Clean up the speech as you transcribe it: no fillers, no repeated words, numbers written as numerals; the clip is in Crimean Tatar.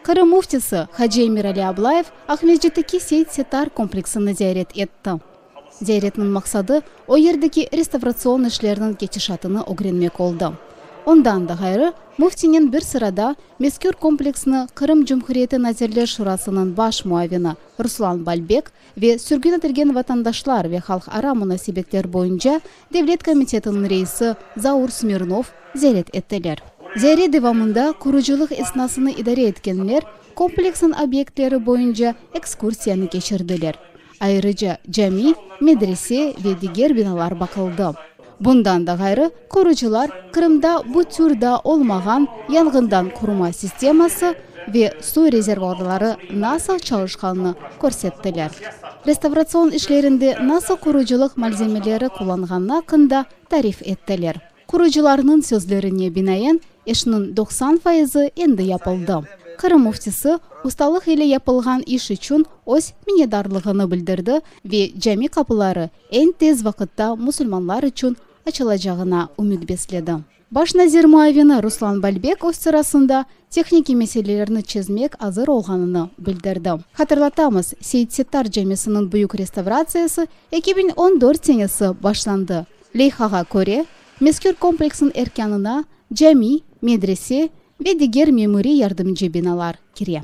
Qırım Müftisi hacı Emirali Ablayev Aqmescitteki Seit-Settar kompleksini ziyaret etti. Ziyaretniñ maqsadı, o yerdeki restavratsion işlerniñ ketişatını ögrenmek oldı. Ondan da ğayrı, Müftinen bir sırada mezkür kompleksni Qırım Cumhuriyeti Nazirler Şurasınıñ baş muavini Ruslan Balbek ve sürgün etilgen vatandaşlar ve halqara munasebetler boyunca Devlet komitetiniñ reisi Zaur Smirnov ziyaret ettiler. Ziyaret devamında qurucılıq esnasını idare etkenler kompleksniñ obyektleri boyunca ekskursiyanı keçirdiler. Ayrıca cami, medrese ve diger binalar baqıldı. Bundan da ğayrı, qurucılar Qırımda bu tür daa olmağan yanğından qoruma sisteması ve suv rezervuarları nasıl çalışqanını körsettiler. Restavratsion işlerinde nasıl qurucılıq malzemeleri qullanğanı aqqında tarif ettiler. Qurucılarnıñ sözlerine binaen, işniñ 90 fayızı endi yapıldı. Qırım müftisi ustalıq ile yapılğan iş içün öz minnetdarlığını bildirdi ve cami qapıları eñ tez vaqıtta musulmanlar içün açılacağına ümüt besledi. Baş nazir muavini Ruslan Balbek öz sırasında tehnikiy meselelerni çezmek azır olğanını bildirdi. Hatırlatamız, Seit-Settar camisiniñ büyük restavratsiyası 2014 senesi başlandı. Leyhağa köre, mezkür kompleksniñ erkânına cami, medrese ve diger memuriy yardımcı binalar kire.